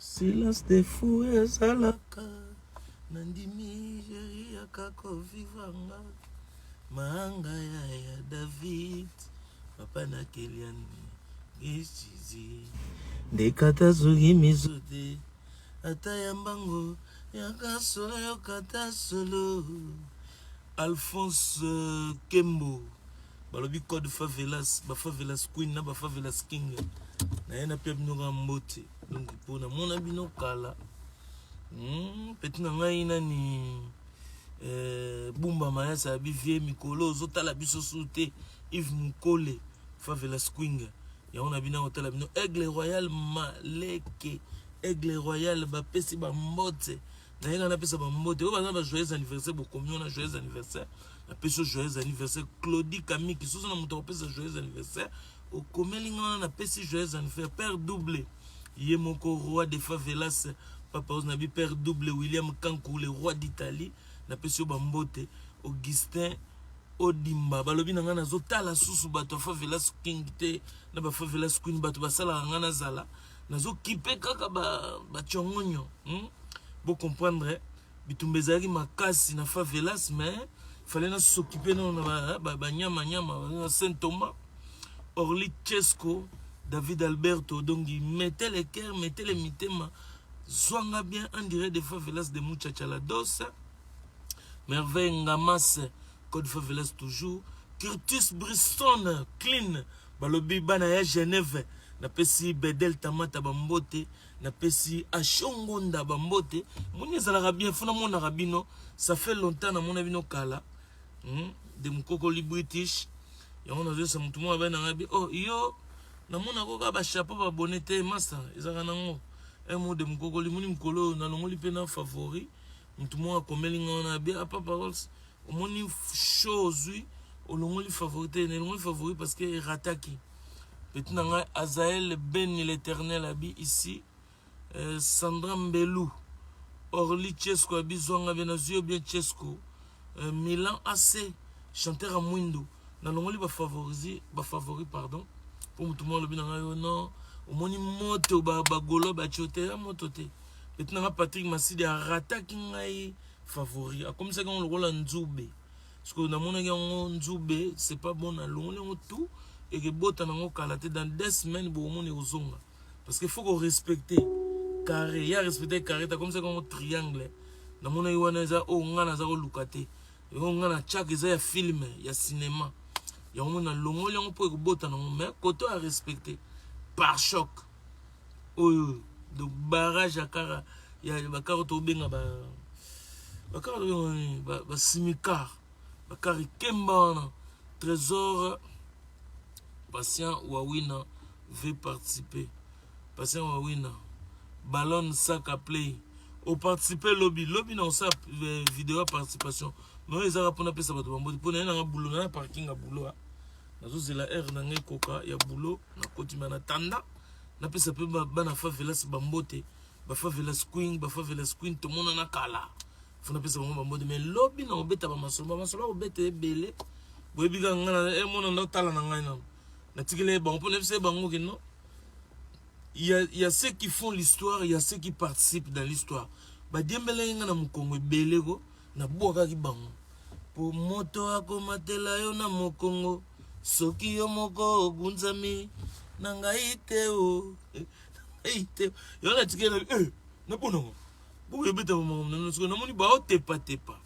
Silence de fou ezalaka nandimi jeri yaka kovivre nga maanga ya ya David papa na Kelian Gesizi ndekata soki miso te ata ya mbango yaka solo yokata solo Alphonse Kembo balobi code favelas ba favelas queen na ba favelas king naye napia bino kaka mbote donc mpo namona bino kala petit na ngai nani Bumba Mayasa abi vie mikolo ozotala biso su te Yves Mukole favelas queen yango na bino akotala bino Aigle Royal Maleke Aigle Royal bapesi bambote naye nga napesa bambote oyo baza ba joyeux anniversaire bokomi wana joyeux anniversaire napesi yo joyeux anniversaire Claudie Kamiki soso na moto akopesa joyeux anniversaire okomeli nga wana napesi joyeux anniversaire père double ye moko roi de favelas papa oz nabi père double William Kankou le roi d'Italie napesi yo bambote Augustin Odimba balobi na ngai nazotala susu bato ya favelas king te na ba favelas queen bato basalaka ngai nazala nazokipe kaka bacongonyo ba Bocomprendre bitumba ezalaki makasi na favelas mais fallait na s'occuper nano na banyama nyama na Saint Thomas Orly Chesco David Alberto donc mettez les cœurs mettez les mitema zwanga bien en direct de favelas de Muchacha la Doce Merveille Ngamas code favelas toujours Curtis Brisson clean balobi bana ya Genève napesi Bedel Tamata bambote napesi Ashongonda bambote moni ezalaka bien funa monaka bino ça fait longtemps namona bino kala de mokokoli british yango nazoyesa motu moko abai na ngai bi oh yo namonaka kaka bachapeau babone te masa ezalaka nango un mot de mokokoli moni mokolo oyo nalongoli mpe na favori motu moko akomeli ngai wana abi ah papa Rolls omoni show ozwi olongoli favori te nalongoli favori parce que erataki petit na ngai Azael Beni l'éternel abi ici Sandra Mbelu Orly Chesco abi zwanga bien nazwi yo bien Chesco Milan AC chanteur ya mwindu nalongoli bafavori bafavori pardon mpo motu moko alobi na ngai yo non omoni moto bagolo batio te ya moto te petit na ngai Patrick Masidi arataki ngai favori akomisaki yango lokola nzube sikoyo namonaki yango nzube c'est pas bon nalongoli yango tout ekebota nango kala te dans 2 semaines bokomona ekozonga parce que faut ko respecter carré ya respecter carré takomisaki yango triangle namonaki wana eza oyo ngai naza koluka te oyo ngai na tiaka eza ya film ya cinéma yango moni nalongoli yango mpo ekobota nango mais koto ya respecter par choc oyo donc barrage ya kara ya bakara tobenga ba bakara tobenga nini basimicar bakara ekemba wana trésor patient wawina veut participer patient wawina ballon saka play oparticipe lobi lobi na osala video ya participation mais oyo ezaka mpona apesa bato bamboti mpo naye nanga bulo na parking ya bulo nazozela heure na ngai ekoka ya bulo nakotima na tanda napesa mpe bana favelas bambote bafavelas queen bafavelas queen tomonana kala fo napesa bango bambote mais lobi na kobeta bamasolo bamasolo akobeta ebele boyebi kaka ngai emona ndotala na ngai nano natikeli ye bango mpo nayebisa ye bango ke non il y a ceux qui font l'histoire il y a ceux qui participent dans l'histoire badiembelaki ngai na mokongo ebele ko nabwakaki bango po moto akomatela yo na mokongo soki yo moko ogunzami na ngai te o ngai te yo natikeli na naponango boyebeta makambo na bino soki namoni baotepatepa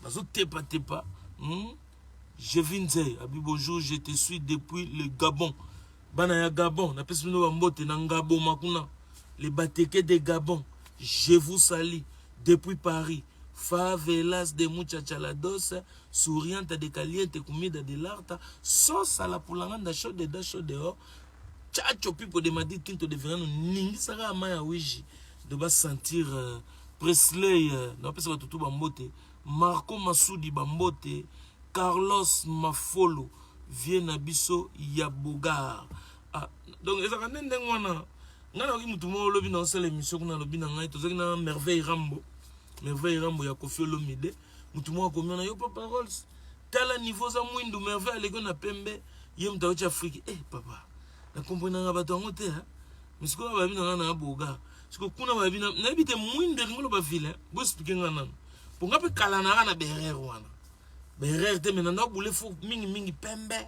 bazotepatepa Jevin Nzey abi bonjour je te suis depuis le Gabon bana ya Gabon napesi bino bambote na Ngaboma kuna les bateke de Gabon je vous salue depuis Paris favelas de muchachalados souriante de caliente comida de l'arta sauce à la pulanganda chaud dedans chaud dehors chacho pipo de Madrid quinto de verano ningisaka ya mai ya wiji de basentir Presley napesa bato tu bambote Marco Masudi bambote Carlos Mafolo vie na biso ya Bogar ah, donc ezalaka nde ndenge wana ngai nayoki motu moko olobi na osala émission kuna alobi na ngai tozalaki na Merveille Rambo Merveille Rambo ya Koffi Olomide motu moko akomi wana yo papa Rolls tala niveau oza mwindu Merveille aleki na pembe ye moto auti Afrique eh papa nakomprenanga bato yango te mais sikoyo babi na ngai na Bogar. Siko kuna bayebi nayebi te mwindo elingi oloba vilain. Bo expliquer nga nanu. Po nga pe kala naka na berere wana. Berere te mais na bule fo mingi mingi pembe.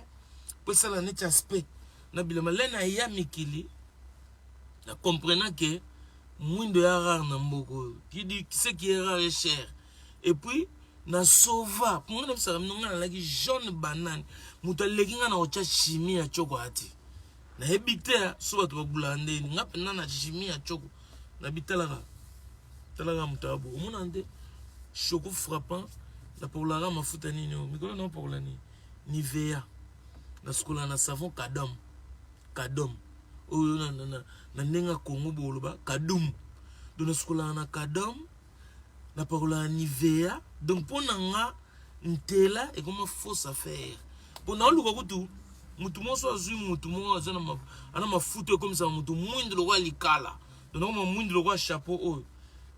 Po esala neti aspect na bilamba le na ya mikili na comprenant que mwindo ya rare na mboka oyo. Qui dit ce qui est rare est cher. Et puis na sauva po nga nayebisaka bino nga nalaki jaune banane moto aleki nga na kotya chimie ya choko ati nayebi te so bato babulaka ndeni nga mpenza na chimie ya choko nabitalaka talaka moto ya bo omona nde choco frappant napakolaka mafuta nini oyo mikolo napakola nini nivea nasukolaka na savon kadom kadom oyo na, na, na, na ndenge ya kongo boloba kadum donc nasukolaka na kadom napakolaka nivea donc mpo na nga ntela ekoma fausse affaire mpo naoluka kutu motu moko so azwi motu moko aza na mafuta ekomisaka motu mwindu lokola likala donc nakoma mwindu lokola chapeau oyo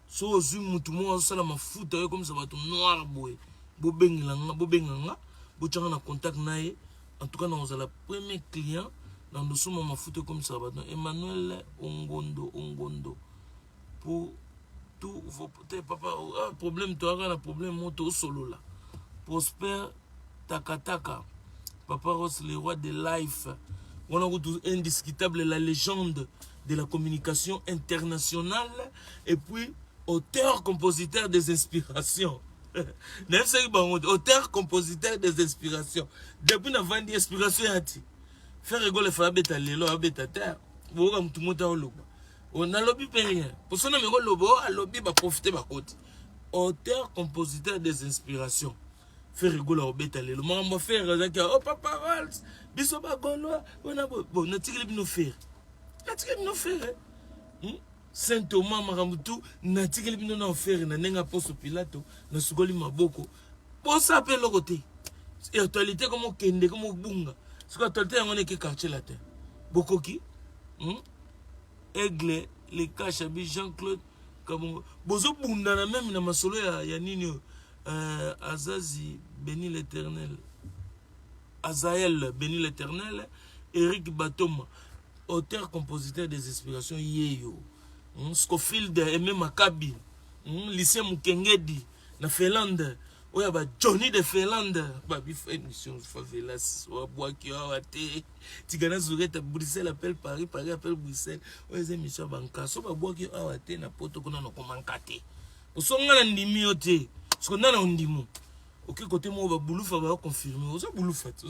so ozwi motu moko azosala mafuta oyo ekomisa bato noir boye bobengela nga bobenga nga botyanga na contact na ye. En tout cas nakozala premier client na ndosomba mafuta ekomisaka bato. Emmanuel Ongondo Ongondo pour tout vos te papa ah, problème toyaka na problème moko tosolola. Prosper Takataka Papa Ross le roi de life wana kutu indiscutable, la légende de la communication internationale et puis auteur compositeur des inspirations. Nayebisaki bango auteur compositeur des inspirations depuis navandi inspiration ya ti Ferre Gola efa abeta lelo abeta te boyoka motu moko aoloba nalobi mpe rien poso na meko loba oyo alobi baprofite bakoti auteur compositeur des inspirations. Ferre Gola obeta lelo makambo ya Ferre azalaki o oh, papa Rals biso bagolois wana bon natikeli bino Ferre, natikeli bino Ferre, Saint Thomas makambo tu natikeli bino na Ferre na ndenge aposo Pilato nasukoli maboko posa mpe eloko te. Actualité komo kende komo bunga siko actualité yango neke quartier latin bokoki, Aigle le cache abi Jean-Claude Kabongo bozobundana meme na masolo ya nini oyo Azazi béni l'Éternel, Azael béni l'Éternel, Eric Batoma auteur compositeur des inspirations yeyo, Scofield Aimé Makabi, Lucien Mukengedi na Finlande oyo ba Johnny de Finlande babi émission favelas wabwaki awa te tika na zureta Bruxelles appelle Paris, Paris appelle Bruxelles oyo eza émission ya banka so babwaki awa te na poto kuna nakoma nka te osonga na ndimi yo te siko nana ondimo oke kote moko babulufa baconfirme oza bulufa te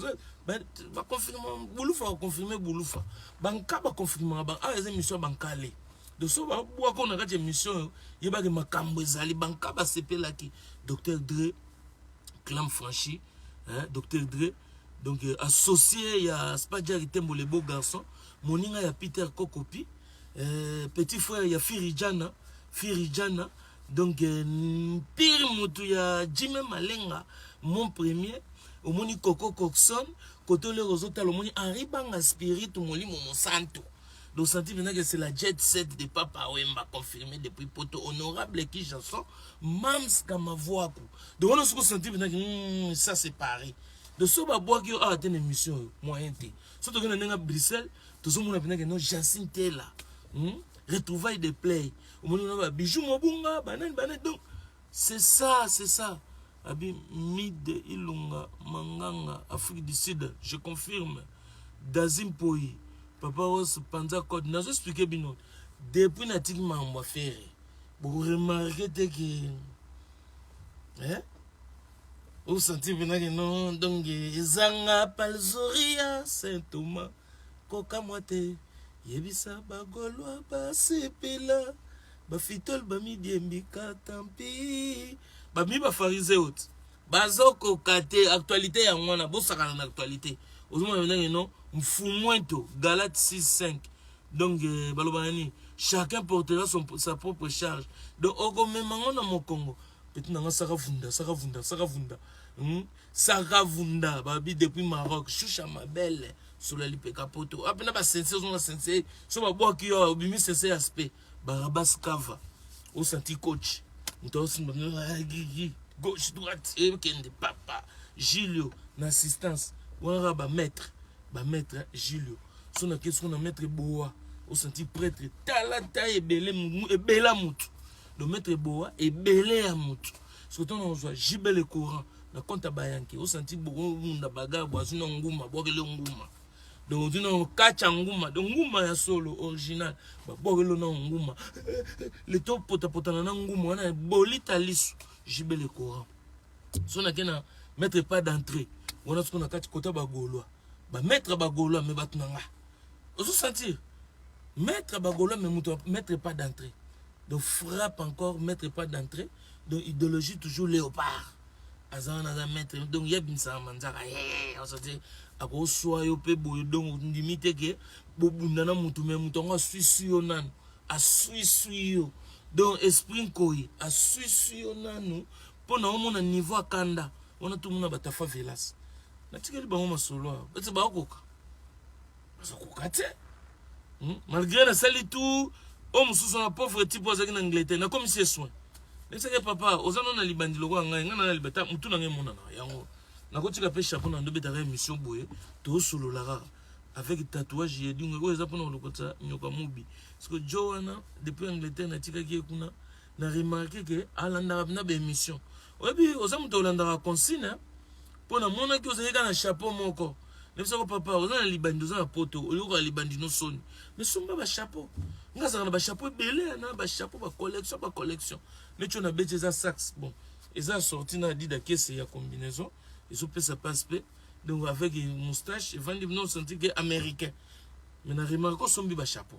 baconfirme bulufa baconfirme bulufa banka baconfirmaka awa eza émission ya bankale. Donc so babwaka na kati ya émission oyo yebaki makambo ezali banka basepelaki. Dr Dre Clam Franchi, hein, Dr Dre donc associé ya Spadjari Tembo le beau garçon moninga ya Peter Kokopi, petit frère ya Firijana Firijana donc pire mutu ya Jimmy Malenga mon premier omoni Coco Coxon koto lero ozotala omoni Henri Banga Spirit molimo mosantu. Donc senti maintenant que c'est la jet set de Papa Wemba confirmé depuis Poto honorable qui chanson Mams Kamavoaku. Donc on a ce qu'on senti maintenant que ça c'est pareil. Donc so ba boaki yo awa te na émission moyen te. So tokende ndenge Bruxelles tozomona maintenant que non Jacinthe Tela. Retrouvailles de play. Omoni na ba bijoux mobunga banani banani donc c'est ça, c'est ça. Abi Mide Ilunga Manganga Afrique du Sud, je confirme. Dazim Poi Papa Rose Panza Code nazo expliquer bino depuis natiki mambo affaire bo remarquer te que hein o sentir pena que non donc ezanga palzoria Saint Thomas kokamwa te yebisa bagolwa basepela bafitole bamidiembika tampi bami bafarise oti bazokoka te actualité yango wana bosakana na actualité ozomona ndenge non mfumwento Galate 6 5 donc baloba nani chacun portera sa propre charge donc okomema ngo na mokongo petit nanga saka vunda saka vunda saka vunda, Saka vunda babi depuis Maroc shusha mabele sola lipeka poto apena basense ozonga sense so babwaki yo obimi sense ya spe Barabas Kava osanti coach moto aosimba gauche droite ekende papa Julio na assistance wana kaka bamaître bamaître Julio so nake soko na maître Boa. Osanti prêtre tala ta ebele ebela mutu. Donc maître Boa ebele ya mutu. Soki tona ozwa JB le courant na compte ya bayanke, osanti bokunda bagarre bo azwi na nguma, bwakele nguma. Donc ozwi na kacha nguma, donc nguma ya solo original, babwakele na nguma. Leto potapotana na nguma wana bolita lisu JB le courant. So nake na maître pas d'entrée wana siko na kati kota ba gaulois. Ba maître ba gaulois mais bato na nga. Ozo sentir maître ba gaulois mais moto maître pas d'entrée. Donc frappe encore maître pas d'entrée. Donc idéologie toujours léopard. Aza wana aza maître donc ye abimisaka manzaka osentir akoswa yo mpe boye donc ndimi te ke bobunda na mutu mais mutu yango aswisi yo nanu, aswiswi yo donc esprit nkoi aswiswi yo nanu mpo na omona niveau akanda wana tomona batafa velas natikeli bango masolo awa ete bakoka bazokoka te. Malgré nasali tout oyo mosusu na pauvre type oyo azalaki na Angleterre, nakomisi ye soin, nayebisaki papa oza no na libandi lokola ngai, ngai na libata motu na ngai emonana yango nakotika mpe chapeau na ndobetaka émission boye tosolola kaka avec tatouage yedingo oyo eza mpona kolokota nyoka mobi. Parce que jo wana depuis Angleterre natikaki ye kuna, na remarque ke alandaka na baémission. Oyebi oza moto olandaka consigne mpo namonaki ozalaki kaka na chapeau moko. Nayebisako papa oza na libandi, oza na poto, oyokoka libandi no soni mais somba bachapeau. Nga azalaka na bachapeau ebele na bachapeau, bacollection bacollection neti oyo nabeti eza sax. Bon, eza sorti na Adida kese ya combinaison ezopesa passe mpe donc avec moustache evandi no senti ke américain. Mais na remarque osombi bachapeau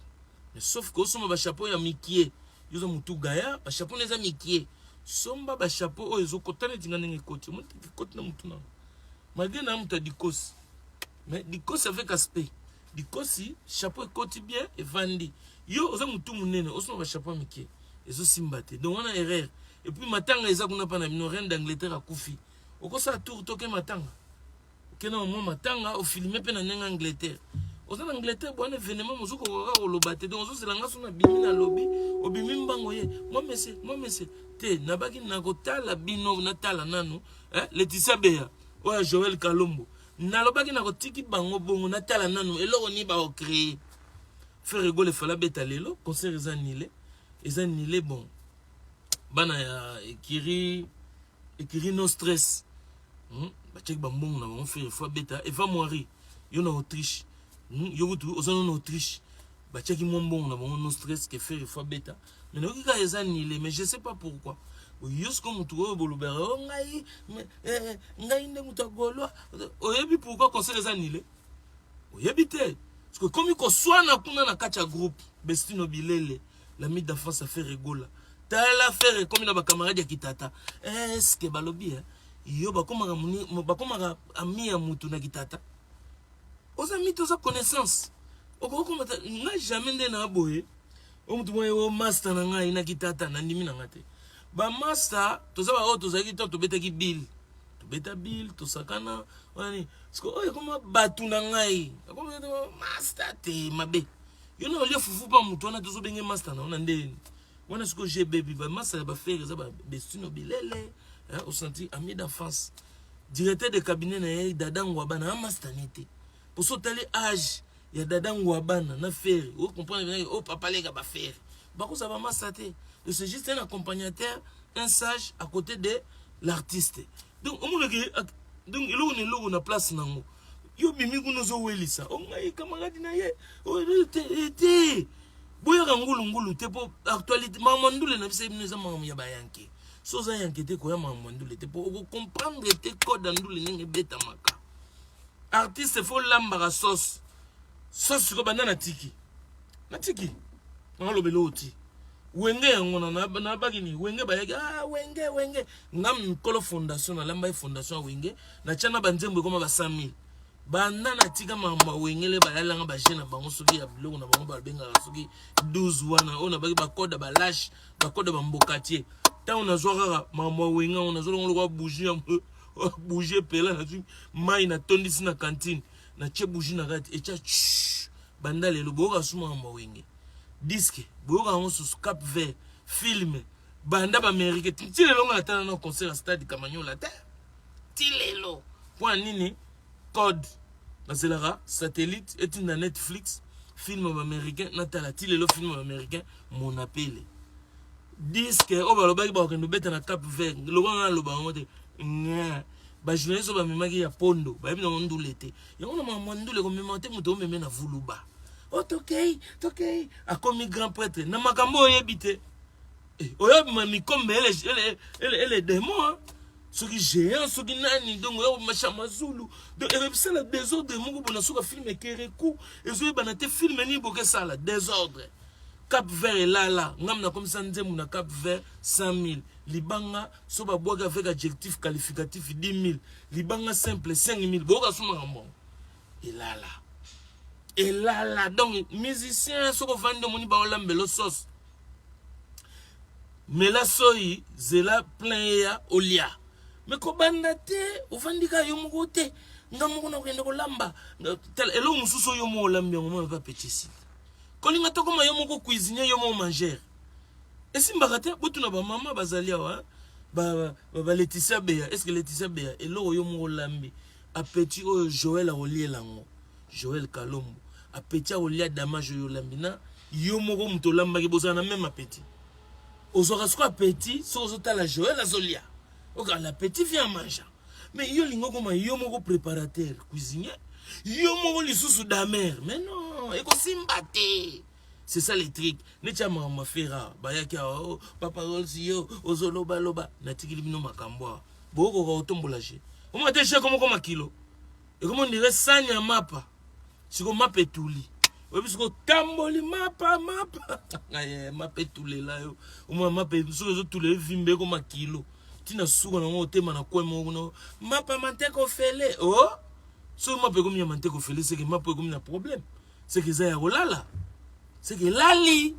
mais sauf ke osomba bachapeau ya mikie, yo oza motu gaya, bachapeau na eza mikie. Somba bachapeau oyo ezokota neti nga ndenge ekoti, omoni ekoti na motu nango malgré na moto ya dikosi mais dikosi avec aspect dikosi, chapeau ekoti bien evandi. Yo oza motu monene, osomba bachapeau ya mike ezosimba te. Donc wana erreur. Et puis matanga eza kuna mpa na bino, reine d'Angleterre akufi, okosala tour toke matanga, okende mwa matanga ofilme mpe na ndenge Angleterre. Oza na Angleterre bwana événement mozokoka kaka koloba te. Donc ozozela nga so nabimi nalobi obimi mbango ye mwa mese mwa mese te. Nabaki nakotala bino, natala nanu eh, Laetitia Beya oyo ya Joel Kalombo, nalobaki nakotiki bango bongo, natala nanu eloko nini bakocreye. Ferre Gola efala beta lelo concert eza annulé, eza annulé. Bon, bana ya ekiri ekiri no stress, Batiaki bambongo na bango, Ferre fo abeta. Eva Moiri yo na Autriche, Yo kutu oza no na Autriche, batiaki mwa mbongo na bango, no stress ke Ferre fo abeta. Mais nayoki kaka eza annulé, mais je sais pas pourquoi. Yo siko motu oyo bolobaka o ngai eh, ngai nde moto ya gaulois, oyebi pourquoi concert eza annulé? Oyebi te parce que ekomi koswana kuna na kati ya groupe. Bestino Bilele, l'ami d'enfance ya Ferre Gola, tala Ferre ekomi na bacamarade ya kitata eske balobi eh, yo bakomaka bakomaka ami ya mutu na kitata, oza miti, oza connaissance, okokomata ngai jamais nde na boye. O mutu moko o master na ngai na kitata, nandimi na ngai te. Bamaster toza baoyo tozalaki ntango tobetaki bile, tobeta bile, tosakana wani. Parce oyo ekoma bato na ngai master te mabe. Yo na olia fufu mpa motu wana tozobenge master na wana ndeni wana sikoyo gbebi bamaster ya bafere eza babestino bilele osanti ami d'enfance, directeur de cabinet na ye Dada Ngwabana a master ne te. Poso otali age ya Dada Ngwabana na Ferre, ocomprendre o papa leka bafere bakozala bamasta te. Donc c'est juste un accompagnateur, un sage à côté de l'artiste. Donc omonaki donc eloko na eloko na place nango. Yo bimi kuna ozowelisa o ngai camarade na ye te te, boyaka ngulungulu te mpo actualité makambo ya ndule na biso bino eza makambo ya bayanke. So oza yanke te, koya makambo ya ndule te mpo okocomprendre te code ya ndule ndenge ebetamaka. Artiste fo lambaka sauce sauce sikoyo banda na tiki na tiki nakolobela oyo ti wenge yango nabaki nini wenge bayaki ah, wenge wenge nga nkolo fondation nalamba ye fondation ya wenge natya na banzembo ekoma ba 100 000. Banda natika makambo ya wengele bayalanga baje na bango soki ya biloko na bango babengaka soki 12 wana oyo nabaki bakoda balashe bakoda bambokatie. Ntango nazwa kaka makambo ya wenge yango nazolongo lokola bougie ya bougie epela, nazwi mai natondisi na cantine, natie bougie na kati etya. Banda lelo boyoka su makambo ya wenge disque, boyoka yango susu Cap Vert film banda baamérique ti lelo nga natala na concert ya stade Kamanyola te ti lelo. Mpo ya nini? Code nazelaka satellite etinda Netflix. Film ba américain natala ti lelo, film ba américain monapele disque oyo balobaki bakokende obeta na Cap Vert. Loba nga naloba yango te. Nga bajournaliste oyo bamemaki ya pondo bayebi nango ndule te. Yango na makambo ya ndule komema te. Moto omeme na vuluba o tokei tokei, akomi grand prêtre na makambo oyo oyebi te. Eh, oyobima mikombe ele démon soki géant soki nani. Donc oyobima mazulu, donc ekobisala désordre moko bona. Soki film ekereku ezoyebana te, film nini bokesala désordre. Cap Vert elala, ngam nakomisa nzembo na Cap Vert 100 000. Libanga so babwaki avec adjectif qualificatif 10 000, libanga simple 5 000. Boyoka so makambo elala elala. Donc musicien, soki ovandi omoni baolambela sauce, mela soyi, zela plein eya olia. Me kobanda te ovandi kaka yo moko te, nga moko nakokende kolamba. Eloko mosusu oyo moko olambi yango mona pa petit. Kolinga tokoma yo moko cuisinier, yo moko mangeur, esimbaka te. Botuna bamama bazali awa, baLeticia Beya. Est ce que Leticia Beya, eloko yo moko olambi, appétit oyo Joel akoliela yango, Joel Kalombo, appétit akolia damage oyo olambi na yo moko moto olambaki, bozala na même appétit? Ozwaka siko appétit soki ozotala Joel azolia. Oka l'appétit vient en mangeant. Mais yo olingi okoma yo moko préparateur cuisinier, yo moko lisusu damer, mais non, ekosimba te. C'est ça les trucs. Neti ya makambo afera bayaki awa, oh, papa Rolsi, yo ozolobaloba, natikili bino makambo awa. Bokokoka kotombola je omona te, je komokoma kilo ekomo ndire sani ya mapa. Siko mapa etuli, oyebi siko otamboli mapa mapa mapa etulela yo. Omona mapa soki ezotula, evimba, ekoma kilo ntina suka nango otema na kwe moko kuna mapa manteka ofele. O oh? Soki mapa ekomi ya manteka ofele, seke mapa ekomi na problème, seke eza ya kolala, seke elali.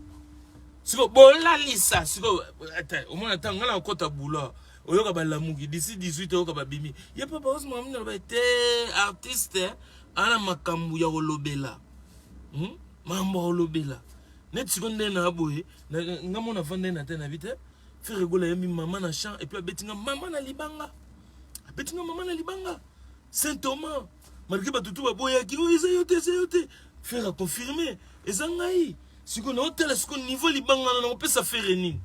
Siko bolalisa siko ata omona ntango ngai na kokɔta bula, oyoka balamuki d'ici 18, oyoka babimi ye papa osima mino aloba te. Artiste ana makambo ya kolobela, Makambo ya kolobela neti siko nde na boye nga mona vanda na te na bi te. Ferre Gola ayembi mama na champ et puis abeti nga mama na libanga, abeti nga mama na libanga Saint Thomas, malgré bato tu baboyaki oyo eza yo te, eza yo te. Ferre aconfirme eza ngai. Sikoyo naotala sikoyo niveau libanga wana, nakopesa Ferre nini?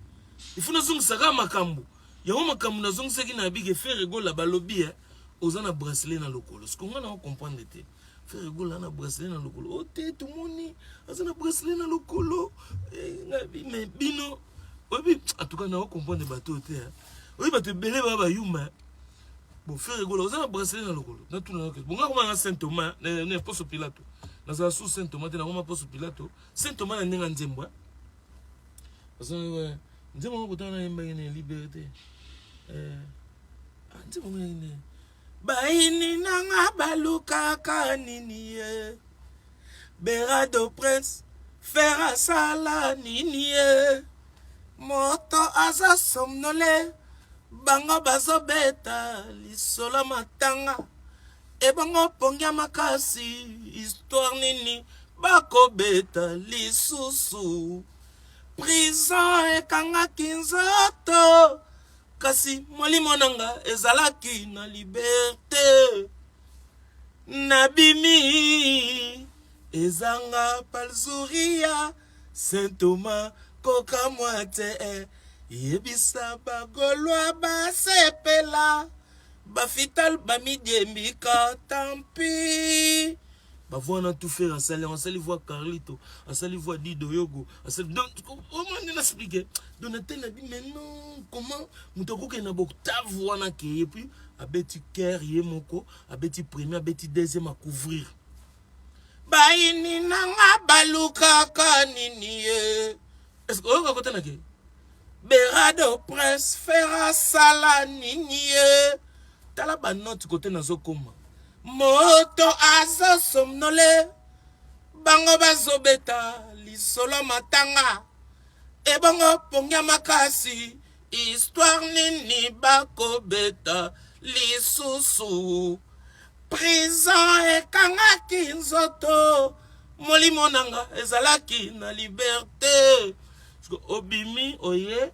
Il faut nazongisa kaka makambo yango. Makambo nazongisaki na bike Ferre Gola, balobi oza na bracelet na lokolo. Sikoyo ngai nao comprendre te. Ferre Gola na bracelet na lokolo o te, tomoni aza na bracelet na lokolo. Mais bino oyebi, en tout cas nao comprendre bato te. Oyebi bato ebele baya bayuma. Bon, Ferre Gola oza na bracelet na lokolo, natuna bon, nga koma na Saint Thomas ne Poso Pilato, nazala su Saint Thomas te, nakoma Poso Pilato. Saint Thomas na ndenge ya nzembo, nzembo moko tana nayembaki na liberté, nzembo moko nini, bayini nanga balukaka nini ye, Berado Prince, Ferre asala nini ye, moto aza somnole, bango bazobeta lisolo matanga ebongo pongia makasi, histoire nini bakobeta lisusu? Prison ekangaki nzoto, kasi molimo na nga ezalaki na liberté. Nabimi ezanga palzuria Saint Thomas, kokamwa te. Yebisa bagolwa basepela, bafital bamidiembika tampi bavoix na tout. Ferre asali yango, asali voix Carlito, asali voix Dido Yogo, asali. Donc omoni na expliqué. Donc natali na bi, mais non, comment moto akokende na baoctave wana ke et puis abeti chœur ye moko, abeti premier, abeti deuxième, acouvrir. Bayini nanga balukaka nini ye? Est ce que oyoka kotana ke Berado Prince, Ferre asala nini ye? Tala banote kote nazokoma, moto aza somnole, bango bazobeta lisolo matanga ebongo pongia makasi, histoire nini bakobeta lisusu? Prison ekangaki nzoto, molimo nanga ezalaki na liberté. Obimi oye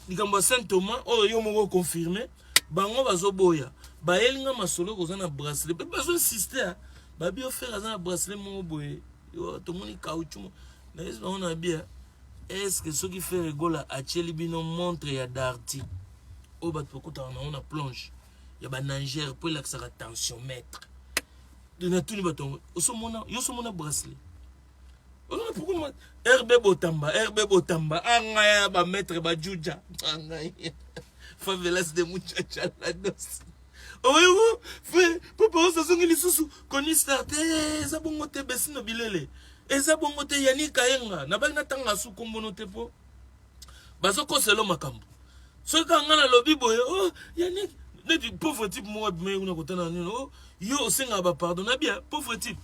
likambo ya Saint Thomas oyo yo moko confirme, bango bazoboya. Bayeli nga masolo koza na bracelet, mpe bazoinsiste babi o Ferre aza na bracelet moko boye. Tomoni caoutchouc. Nayebisi bango na bia, est-ce que soki Ferre Gola atieli bino montre ya Darty oyo bato bakutaka nango na plonge ya ba nageur mpo elakisaka tensiomètre, natuni bato yango, osomona yo osomona bracelet? Ozona pourquoi RB Botamba, RB Botamba, anga ya ba maître ba juja, anga ya favelas de muchacha la dos. Oyo fe papa osa zongi lisusu koni star te eza bongo te besino bilele. Eza bongo te yani kayenga na baki na tanga su kombo no te po bazo koselo makambo. Soki kaka nga nalobi boye, oh Yannick, neti pauvre type moko abimaki kuna kotana na nini, oh yo osengaka ba pardon na bien, pauvre type.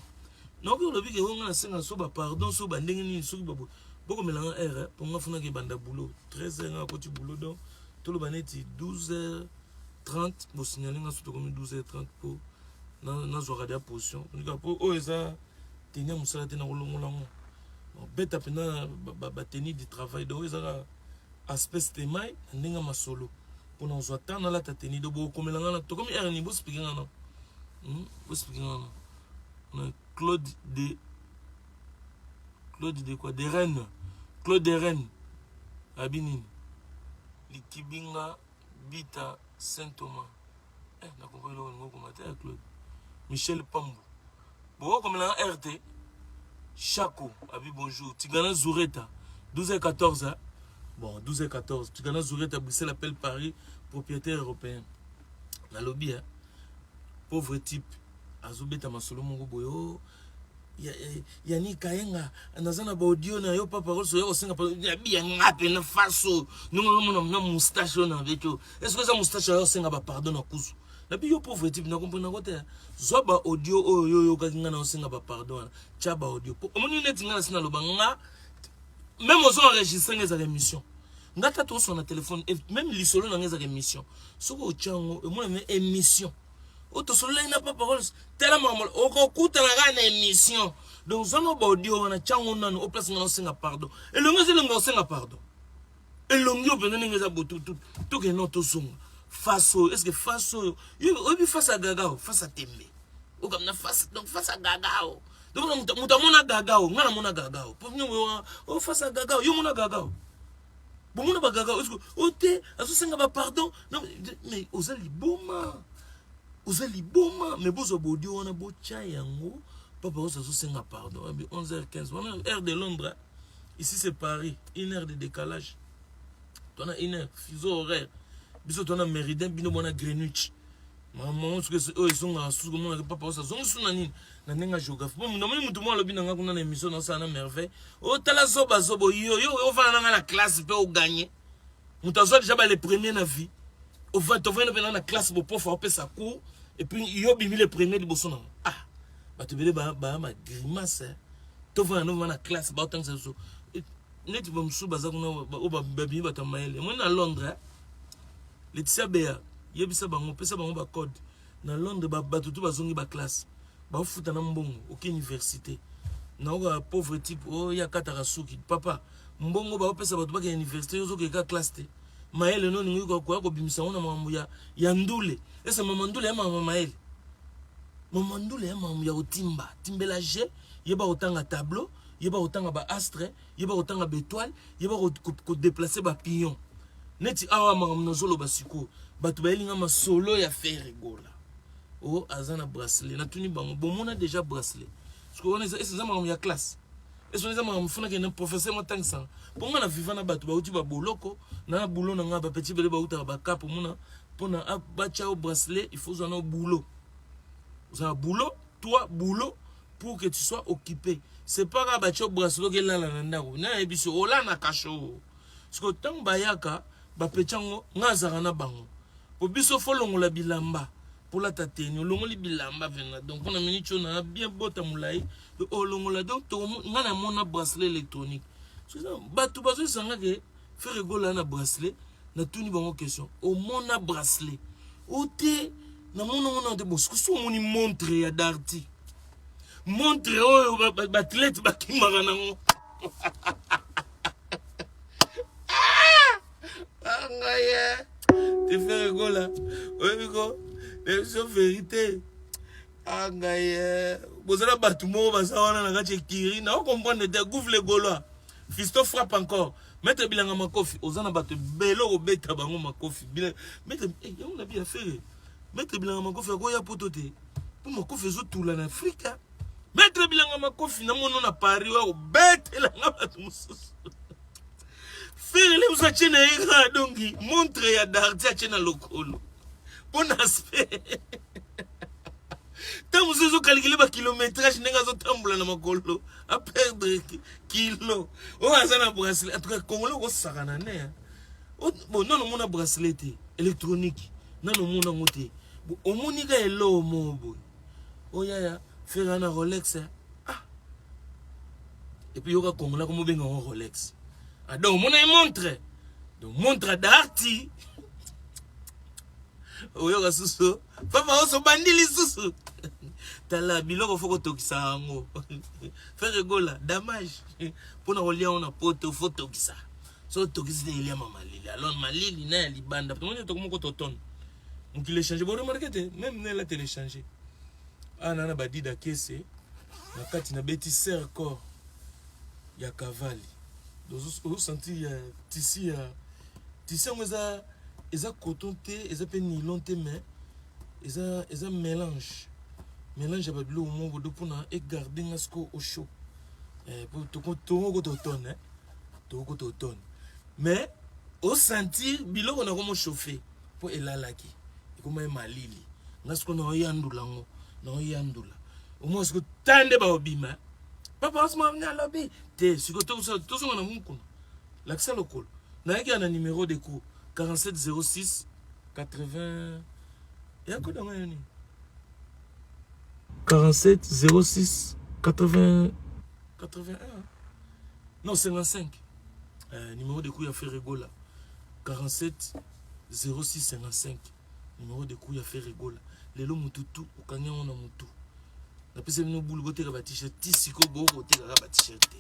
Nakoki olobi ke oh nga nasengaka so ba pardon so ba ndenge nini soki ba boye. Bokomela nga heure po nga funaki ebanda boulot 13 heures nga akoti boulot donc toloba neti 12h30 bosignale nga so tokomi 12h30 po nazwaka deja position po oyo eza tenue ya mosala te nakolongola yango beta mpena ba tenue du travail donc oyo ezaka aspect stemai na ndenge ya masolo mpo na kozwa temps nalata tenue donc bokomela nga na tokomi heure nini boexpliquer nga na boexpliquer nga na Claude de quoi? De Rennes. Claude de Rennes. Abi nini? Likibinga Bita Saint Thomas. Eh, na comprendre eloko ningo koma te ya Claude. Michel Pambu. Bokokomela na RT. Chaco, abi bonjour. Tigana Zureta. 12h14. Hein? Bon, 12h14. Tigana Zureta, Bruxelles appelle Paris, propriétaire européen. Nalobi, hein? Pauvre type. Azobeta masolo moko boye. Oh, Yani Kayenga, naza na baaudio na yo papa Rosso ya kosenga ya nga mpe na face oyo ndenge ozomona na moustache oyo na beti oyo, est ce que eza moustache ya kosenga bapardon na kuzu? Nabi yo pauvre type, na comprendre yango te. Zwa baaudio oyo yo oyokaki nga na osenga bapardon wana, tya baaudio po omoni neti nga nasi naloba nga même ozo enregistre nga ezaka émission nga ta tosona na telefone, même lisolo na nga ezaka émission. Soki otya yango emonana émission oyo tosololaki na papa Rolls, tala makambo okokutana kaka na émission. Donc zwa no baaudio wana, tyango nanu o place nga naosenga pardon. Elongi eza elongi osenga pardon, elongi oyo mpenza ndenge eza botu tokende no tozonga face oyo. Est ce que face oyo oyebi face ya gaga o face ya tembe okamna face? Donc face ya gaga o, donc moto amona gaga o, nga namona gaga o, o face ya gaga o, yo mona gaga o, bomona bagaga o, o te azosenga bapardon. Mais oza liboma, oza liboma. Mais bozwa baaudio wana, botya yango, papa oyo azosenga pardon abi 11h15 wana heure de Londres. Ici c'est Paris, une heure de décalage, tona une heure fuseau horaire. Biso tona méridien, bino bona Greenwich. Maman soki oyo ezongaka susu komonaka papa oyo azongi su na nini na ndenge ya géographie. Bon, namoni motu moko alobi na nga kuna na émission naosala na Merveille, otala zoba zoba yo yo ofanda na nga na classe mpe oganye moto azwa déjà ba le premier na vie. Tovandi mpe na classe, boprof aopesa cours et puis yo bimi le premier liboso nango. Ah, bato ebele baya ma grimace. Tovanda novanda na classe, baotangisa biso neti bamosusu baza kuna oyo babimi bato ya mayele. Emoni na Londres, Laetitia Bea, yebisa bango, pesa bango bacode. Na Londres bato tu bazongi baclasse, baofuta na mbongo oke université. Naoka pauvre type oyo ye akataka suki. Papa, mbongo baopesa bato bakende université, yo ozokeka classe te. Mayele no olingi koya kobimisa yango na makambo ya ndule. Ese mama ndule ya mama mayele, mama ndule ya makambo ya kotimba timbela je yeba kotanga tableau, yeba kotanga baastre, yeba kotanga baétoile, yeba kodéplacer bapion. Neti awa makambo nazoloba sikoyo, bato bayelinga masolo ya Ferre Gola o aza na bracelet. Natuni bango, bomona déjà bracelet? Sikoyo wana eza makambo ya classe? Ese wana eza makambo funa kende professeur motangisanga? Mpo nga na viva na bato bauti baboloko na boulot na nga, bapeti ebele bautaka bakapo. Omona, mpona batya yo bracelet, il faut ozwa na boulot, ozala boulot, toi boulot, pour que tu sois occupé. C'est pas kaka batya yo bracelet okelala na ndako. Nayebi so olala na kasho. Sikoyo ntango bayaka bapeti yango, nga azalaka na bango po biso fo longola bilamba polata teni. Olongoli bilamba mpena, donc mpona miniti oyo na bien bota molai olongola. Donc nga namona bracelet électronique, bato bazoyesanga ke Ferre Gola na bracelet. Natuni bango question, omona bracelet o te? Namona ngo nano te. Bon, soki omoni montre ya Darty, montre oyo baathlète bakimaka nango, ngai te Ferre Gola oyebi ko biso vérité. Ah ngai eh, bozala bato moko baza wana na kati ekiri na okomprendre te gouve le gaulois fisto frappe encore maître bilanga makofi oza na bato ebele okobeta bango makofi maître eh, yango na bi affaire maître bilanga makofi akoya poto te mpo makofi ezotula na afrika maître bilanga makofi namono na paris oyo akobetelanga bato mosusu ferele mosu atie na ye kaka donki montre ya darti atie na lokolo mpo na aspect ntango mosusu ezokalikile bakilométrage ndenge azotambola na makolo aperdre kilo oyo aza na bracelet en tout cas congolais okosakana ne bon nano omona bracelet te électronique nano omona yango te omoni ka eloo moo boye oyaya oh, fera na rolex ah et puis yoka congolais akomobenga yango rolex ah donc omona ye montre donc montre darti oyoka susu papa oso bandi lisusu tala biloko fo kotokisa yango Ferre Gola damage mpona kolia yango na poto fo tokisa so otokisi te eliama malili alors malili na ya libanda tomoni tokomi kota automne mokili echange boremarke te meme nela telechange awa na na badida kese na kati nabeti serre corps ya kavali ozosentir ya tisi ya tisi yango eza eza coton te eza mpe nylon te mais eza eza mélange mélange ya babiloko moko do mpona egarde nga sikoyo au chaud eh, tokokota automne eh? tokokota automne mais osentir biloko nakomo chauffe mpo elalaki ekomaki malili nga sikoyo naoyandula yango naoyandula omoi sikoyo ta nde baobima papa osmani alobi te sikoyo tozonga na mukuna lakisa lokolo nayaki ya na numero de cour 4706 80 ya kode yango ya nini 47 06 80 81 non 55 numéro de cour ya Ferre Gola 47 06 55 numéro de cour ya Ferre Gola lelo mutu tu okangi yango na mutu napesa bino bulu boteka ba t-shirt ti sikoyo bokotekaka ba t-shirt te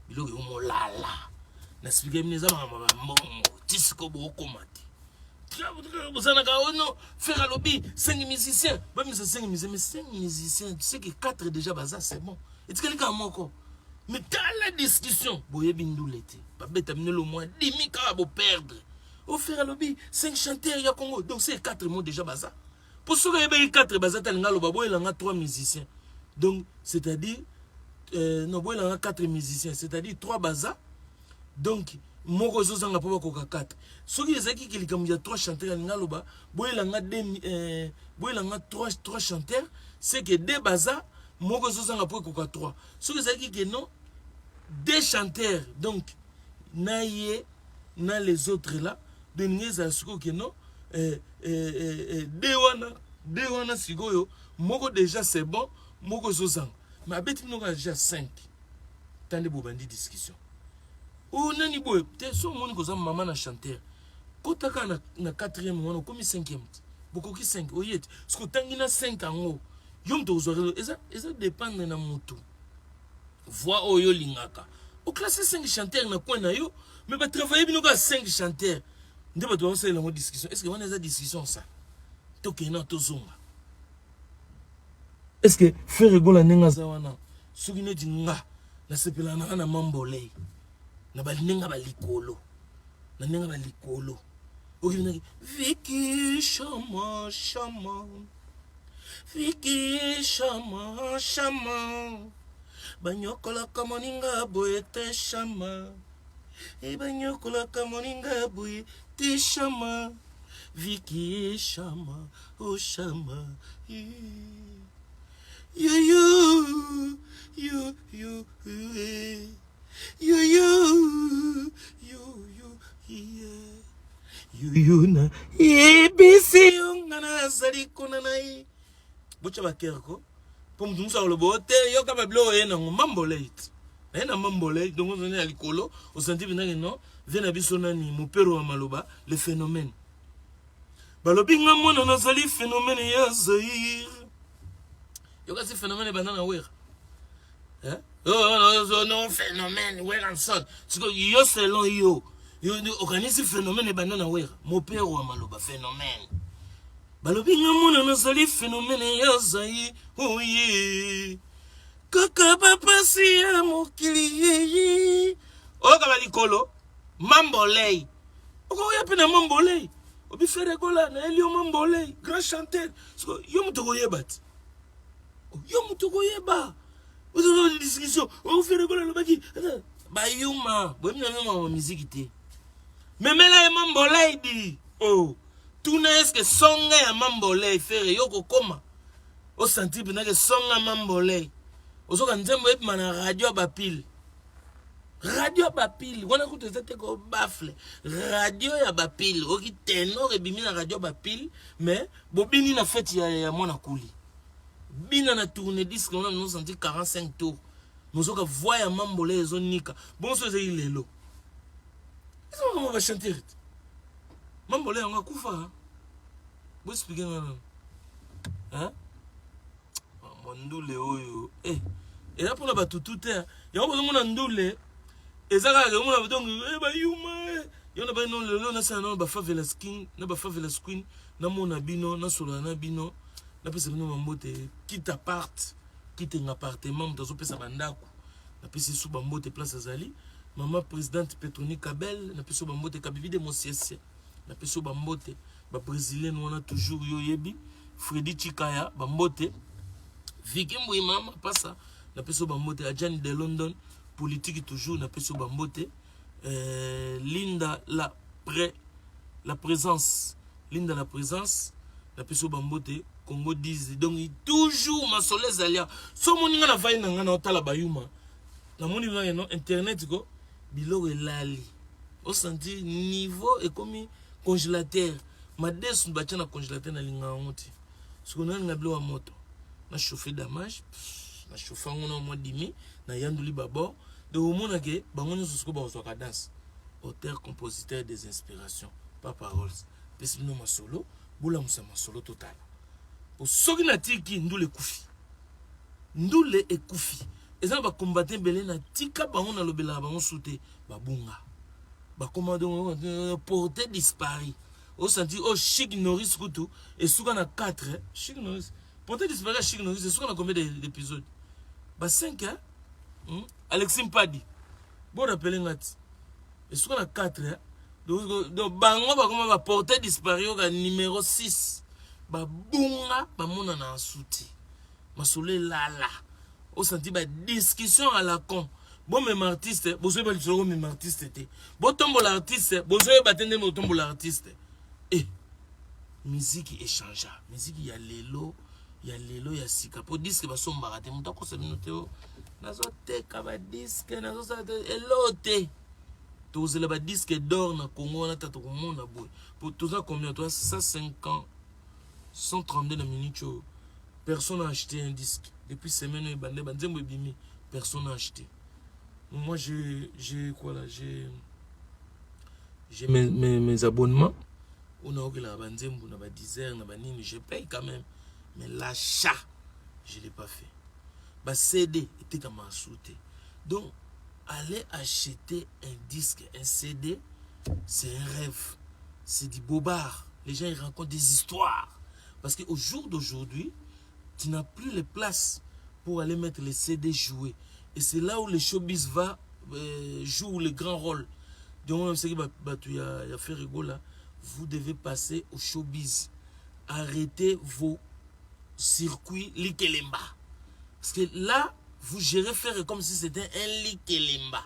biloko yo molala na explique bino eza makambo ya bambongo ti sikoyo bokokoma te bozanaka ono oh Ferre alobi 5 musiciens bamisa 5 musiciens mais 5 musiciens tu sais que 4 déjà baza c'est bon etikali kaka moko mais tala discussion boyebi ndule te babeta bino lo mwa dimi kaka boperdre o Ferre alobi 5 chanteurs ya Congo donc c'est 4 mots déjà baza mpo soki ayebaki 4 baza te alinga aloba boyelanga 3 musiciens donc c'est-à-dire non boyelanga 4 musiciens c'est-à-dire 3 baza donc moko ezozanga mpo bakoka 4 soki ezalaki likambo ya 3 chanteurs alinga aloba boyelanga 2 boyelanga 3 chanteurs c'est que 2 baza moko ezozanga mpo ekoka 3 soki ezalaki ke non 2 chanteurs donc na ye na les autres là donc ningi ezala sikoyo ke non deux wana deux wana sikoyo moko déjà c'est bon moko ezozanga mais abeti bino kaka déjà 5 tande bobandi discussion oyo nani boye te so omoni koza mama na chanteur kota kaka na quatrième wana okomi cinquième te bokoki 5 oye te soki otangi na 5 yango yo moto ozwa eza eza dépendre na motu voix oyo olingaka oclasse 5 chanteur na coin na yo mais batravaille bino kaka 5 chanteur nde bato bakosalela yango discussion est ce que wana eza discussion sa tokende na tozonga est ce que Ferre Gola ndenge aza wana soki neti nga nasepelaka nanga na mambolei na balindenge balikolo na ndenge balikolo okibinaki viki shama shama viki shama shama banyokolaka moninga boye te shama e banyokolaka moninga boye te shama viki shama o shama yo yo yo yo yo yo yo yo yeah. Yo na yebisi yo nga nazali kuna na ye botya bakere ko mpo moto mosusu akoloba o te yoka babiloko oye nango mambolei te naye na mambolei donc ozali na likolo osanti mpenzaki non vie na biso nani mopero wa maloba le phénomène balobi nga mwana nazali phénomène ya Zaïre yoka si phénomène ebanda na Wera oh, non phénomène Werrason siko yo selon yo okanisi phénomène ebanda na Wera mopero wa maloba phénomène. Balobi nga mwana nazali phénomène ya zai oye kaka bapasi ya mokili yeyi oyoka balikolo mambolei okoya mpe na mambolei obi Ferre Gola nayeli yo mambolei grand chanteur. Siko yo moto okoyeba ti yo moto okoyeba discussion o Ferre Gola alobaki bayuma boyebi na bino mama miziki te. Memela ye mambolei di oh. Tuna eske songa ya mambolei Ferre yo kokoma osanti mpenzake songa mambolei ozoka nzembo ebima na radio ya bapile, radio ya bapile wana kutu eza te ko baffle, radio ya bapile oki ténor ebimi na radio ya bapile. Mais bobini na fête ya mwana kuli bina na tourne disque wana nosanti 45 tours mozoka voix ya mambolei ezonika bonso ezali lelo eza makambo bachanteur te. Mambolei yango akufa, boexpliquer nga nano mwa ndule oyo eza mpona batutu te. Yango bozomona ndule eza kaka omona donc bayuma yo na bino lelo. Nasala nano bafavelas king na bafavelas queen, namona bino, nasolola na bino, napesa bino bambote. Quitte apart kitenga appartement, moto azopesa bandako, napesi su bambote place azali. Mama présidente Petroni Kabel, napesi yo bambote. Kabibi de Mosiese, napesi yo bambote. Babrésilienne wana toujours yo oyebi. Fredi Chikaya, bambote. Viki Mbui, mama pasa, napesi yo bambote. Ajani de London, politique toujours, napesi yo bambote. Linda la présence, Linda la présence, napesi yo bambote. Congo 10 donc toujours masolo ezali awa. So omoni nga na vai na nga na otala bayuma, namoni nga no internet ko biloko elali osanti niveau ekomi congélateur, madesu batia na congélateur. Nalinga yango te. Sikoyo nalinga biloko ya moto na chauffe damage, na chauffe yango na mwa dimi nayanduli babord. Donc omonake bango nyonso sikoyo bakozwaka danse. Auteur compositeur des inspirations, Papa Rolls, pesi bino masolo, bolamusa masolo totala. Po soki natiki ndule ekufi, ndule ekufi. Eza na bacombattant ebele natika bango, nalobelaka bango su te, babunga, bakoma donc porté disparu. Osanti oyo Chic Norris kutu esuka na 4. Chic Norris, porté disparu ya Chic Norris esuka na combien d'épisode? Ba 5, hein? Alexis Mpadi, borappeler nga ti esuka na 4, hein? Donc bango bakoma baporté disparu oka numéro 6, babunga, bamonana asu te. Masolo elala, osanti badiscussion à la con. Bomema artiste, bozoyeba lisolo komema artiste te. Botombola artiste, bozoyeba te ndenge botombola artiste. E miziki echangea, miziki ya lelo, ya lelo ya sika, mpo disque basombaka te. Moto akosa bino te nazoteka badisque, nazosala te elo te. Tokozela badisque d'or na Congo wana ta tokomona boye. Po toza combien? Toza 150, 132 na minute oyo. Personne n'a acheté un disque depuis semaine oyo ebande banzembo ebimi, personne n'a acheté. Moi j'ai quoi là, j'ai mes abonnements oyo naokelaka banzembo na baDeezer na banini, je paye quand même, mais l'achat je l'ai pas fait. Ba CD etekama asu te. Donc aller acheter un disque, un CD, c'est un rêve, c'est du bobard. Les gens, ils racontent des histoires parce qu'au jour d'aujourd'hui, tu n'as plus les places pour aller mettre les CD jouer. Et c'est là où le showbiz va joue le grand rôle. Donc c'est que bato ya Ferre Gola, vous devez passer au showbiz. Arrêtez vos circuits likelemba, parce que là vous gérez faire comme si c'était un likelemba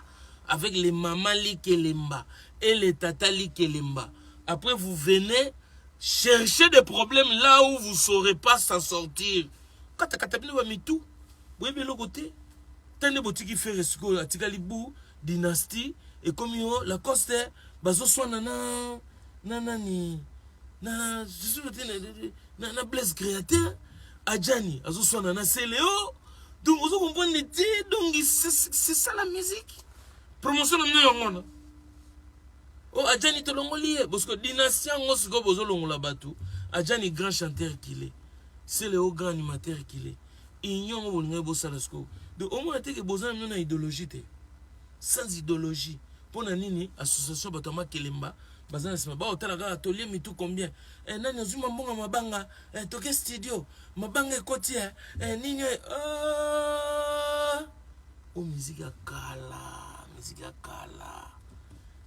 avec les mamans likelemba et les tata likelemba. Après, vous venez chercher des problèmes là où vous ne saurez pas s'en sortir. Katakata bino bamitu, boyebi eloko te. Tande botiki Ferre sikoyo atikali bu dynastie ekomi yo Lacoste bazoswana na nani na na Blaise Créateur, Adjani azoswana na Celeo. Donc ozo comprendre te. Donc c'est ça la musique, promotion na bino yango wana. O Adjani tolongoli ye parce que dynastie yango sikoyo bozolongola bato. Adjani grand chanteur qu'il est, Celeo grand animateur qu'il est, union yango bolingai bosala sikoyo. Donc omona te ke boza na bino na idéologie te, sans idéologie. Mpo na nini association bato ya makelemba? Baza na sima ba otala kaka tolie mitu combien? Eh nani azui mambongo mabanga? Eh toke studio mabanga ekoti eh, eh nini eh ah! O musique ya kala, musique ya kala.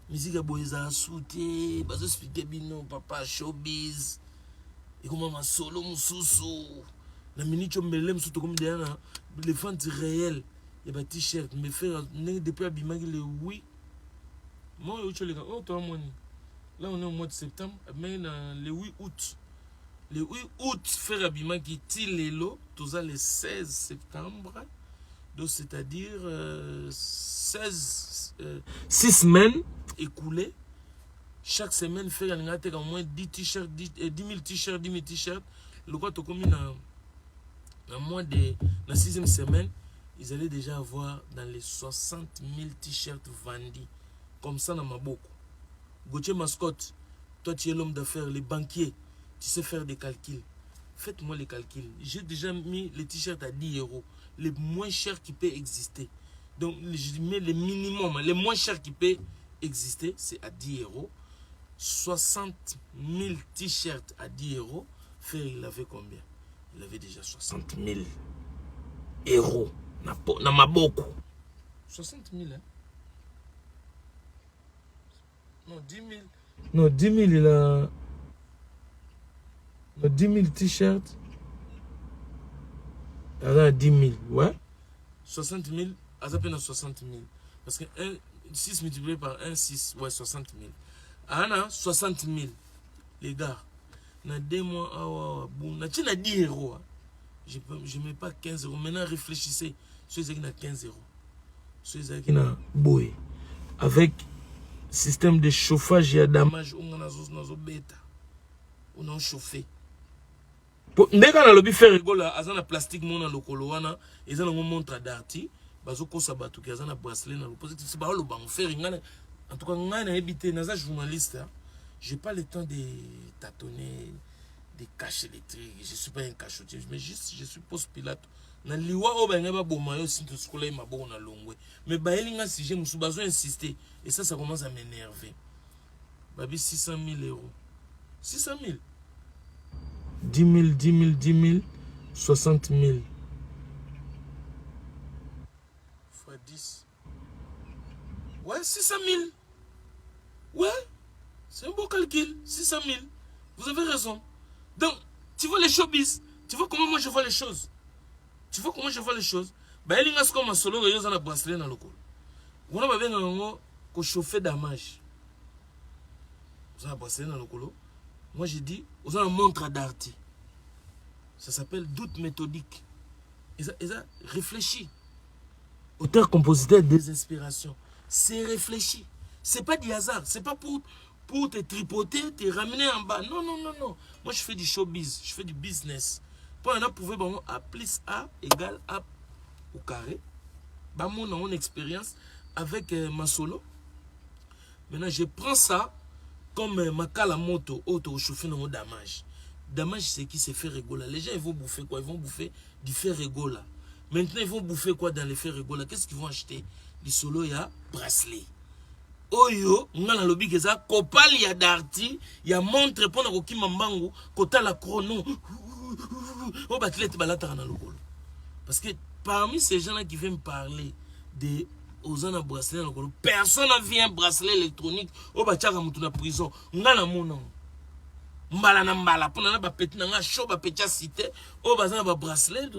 Musique ya boye ezala su te, bazo expliquer bino papa showbiz. Ekoma masolo mosusu. Na minute oyo mbele mosusu tokomi deja na les ventes réelles ya ba t-shirt mais frère ndenge depuis abimaki le 8 mois oyo oleka oyo toamoni là on est au mois de septembre abimaki na le 8 août le 8 août frère abimaki ti lelo toza le 16 septembre donc c'est-à-dire 16 6 semaines écoulées. Chaque semaine frère alinga ateka au moins 10 t-shirt 10, 10 000 t-shirt 10 000 t-shirt lokola tokomi na mois de na sixième semaine, ils allaient déjà avoir dans les 60 000 t-shirts vendus comme ça na maboko. Gauthier Mascotte, toi tu es l'homme d'affaires, les banquiers, tu sais faire des calculs. Faites-moi les calculs. J'ai déjà mis les t-shirts à 10 euros, les moins chers qui peut exister. Donc je mets le minimum, les moins chers qui peut exister, c'est à 10 euros. 60 000 t-shirts à 10 euros. Frère, il avait combien? Il avait déjà 60 000 euros. Na maboko. 60 000, hein? Non, 10 000. Non, 10 000, il a... Non, 10 000 t-shirts. Il a 10 000, ouais. 60 000, à peine 60 000. Parce que 1, 6 multiplié par 1, 6, ouais, 60 000. Ah, non, 60 000. Les gars, dans 2 mois, ah, ouais, ouais, bon, na 10 euros. Hein. Je ne mets pas 15 euros. Maintenant, réfléchissez. Ceux qui ont 15 euros. Ceux qui ont boy. Avec système de chauffage, il y a damage. On a zo bêta. On a chauffé. Ndenge nalobi Ferre Gola aza na plastique mona lokolo wana eza nango montre Darty bazokosa bato ke aza na bracelet na lokolo baoloba ngo Ferre. Ngai en tout cas ngai nayebi te, naza journaliste, hein. J'ai pas le temps de tâtonner, de cacher les trucs. Je suis pas un cachotier, mais juste je suis Ponce Pilate na liwa oyo balingai baboma yo si tosukola ye maboko na longwe. Mais bayeli nga sujet mosusu, bazo insister et ça commence à m'énerver. Babi 600 000 euros, 600 000, 10 000, 10 000, 10 000, 60 000 fois 10. Ouais, 600 000. Ouais, c'est un beau calcul. 600 000. Vous avez raison. Donc, tu vois les showbiz. Tu vois comment moi je vois les choses. Tu vois comment je vois les choses. Bayelinga sikoyo masolo oyo oza na bracelet na lokolo wana babengaka yango kochauffe damage. Oza na bracelet na lokolo, moi je dis oza na montre Darty. Ça s'appelle doute méthodique. Eza réfléchi. Auteur, compositeur des inspirations, c'est réfléchi, c'est pas du hasard, c'est pas pour te tripoter, te ramener en bas. Non, non, non, non. Moi, je fais du showbiz, je fais du business. Pour en prouver, bon, A plus A égale A au carré. Bah, mon expérience avec ma solo. Maintenant, je prends ça comme makala moto, auto chauffer dans damage. Damage, c'est qui? C'est Ferre Gola. Les gens, ils vont bouffer quoi? Ils vont bouffer du Ferre Gola. Maintenant, ils vont bouffer quoi dans les Ferre Gola? Qu'est-ce qu'ils vont acheter? Du solo, il y a bracelet. Oyo nga nalobi ke eza kopali ya Darty ya montre mpona kokima mbangu, kotala chrono oyo baathlète balataka na lokolo. Parce que parmi ces gens là qui viennent parler de oza na bracelet na lokolo, personne n'a vu un bracelet électronique oyo batiaka motu na prison. Nga namona ngo mbala na mbala mpona na bapeti na nga show, bapeti ya cité oyo baza na babracelet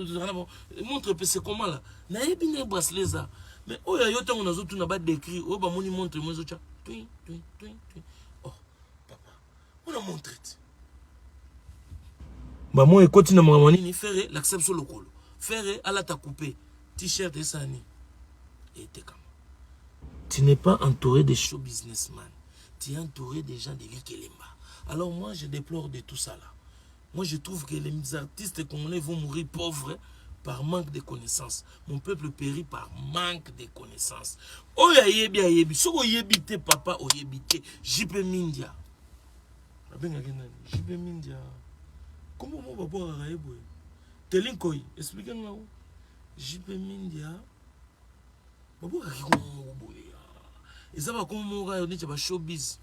montre mpe. C'est comment là? Nayebi ndenge bracelet eza, mais oyo yo ntango nazotuna badécrire oyo bamoni montre mo ezotya twin twin twin twin. Oh papa, mpona montre te bamo ekoti na makambo nini. Ferre lakisa biso lokolo. Ferre alata coupe t-shirt esani etekama. Tu n'es pas entouré de show businessman, tu es entouré des gens de likelemba. Alors moi, je déplore de tout ça là. Moi, je trouve que les artistes congolais vont mourir pauvres par manque de connaissances. Mon peuple périt par manque de connaissances. Oyo ayebi ayebi, soki oyebi te papa, oyebi te. JP Mindia. Babengaki nani? JP Mindia. Kombo mo babwakaka ye boye? Telinkoi, explique nga. JP Mindia. Babwakaki kombo moko boye. Eza bakombo moko kaka neti ya ba showbiz.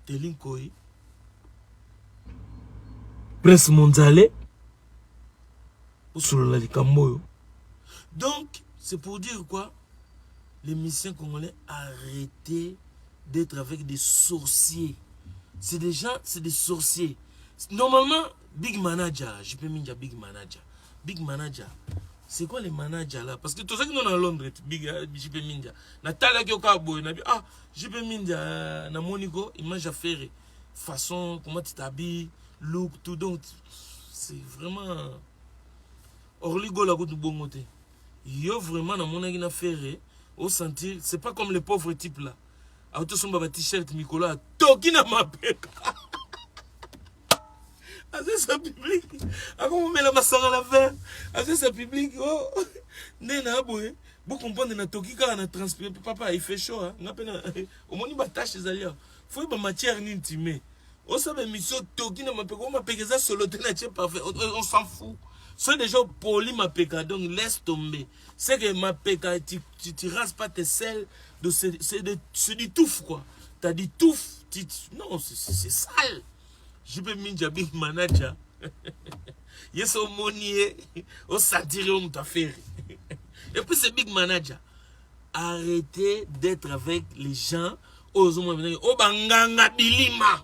Teli Nkoi, Prince Monzale, osolola likambo oyo. Donc, c'est pour dire quoi? Les musiciens congolais, arrêtez d'être avec des sorciers. C'est des gens, c'est des sorciers. Normalement, big manager, JP Minja, big manager. Big manager. C'est quoi les managers là? Parce que tout ça qui nous à Londres, big JP Minja. Na talaki yo ka boy, na ah JP Minja na Monico, image à faire façon comment tu t'habilles, look tout, donc c'est vraiment Orly Gola kutu bongo te. Yo vraiment na monaki na faire au sentir, c'est pas comme les pauvres types là. Autosomba ba t-shirt mikolo atoki na mapeka. Azesa public akomomela masanga na verre, azesa public oh nde na boye bocomprendre natoki kaka na transpire. Papa, il fait chaud hein? Nga mpe omoni batache ezali awa, faut yeba matière nini time osala émission. Toki na mapeka o mapeka eza solo te na tie parfait, on s'en fout. So déjà opoli mapeka, donc laisse tomber. C'est que mapeka, tu rases pas tes selles, donc c'est du touffe quoi, t'as du touffe tu, non, c'est sale. JP Minja, big manager, ye so omoni ye, osentir yo moto affaire. Et puis c'est big manager, arrêtez d'être avec les gens oyo ozomona oyo banganga bilima.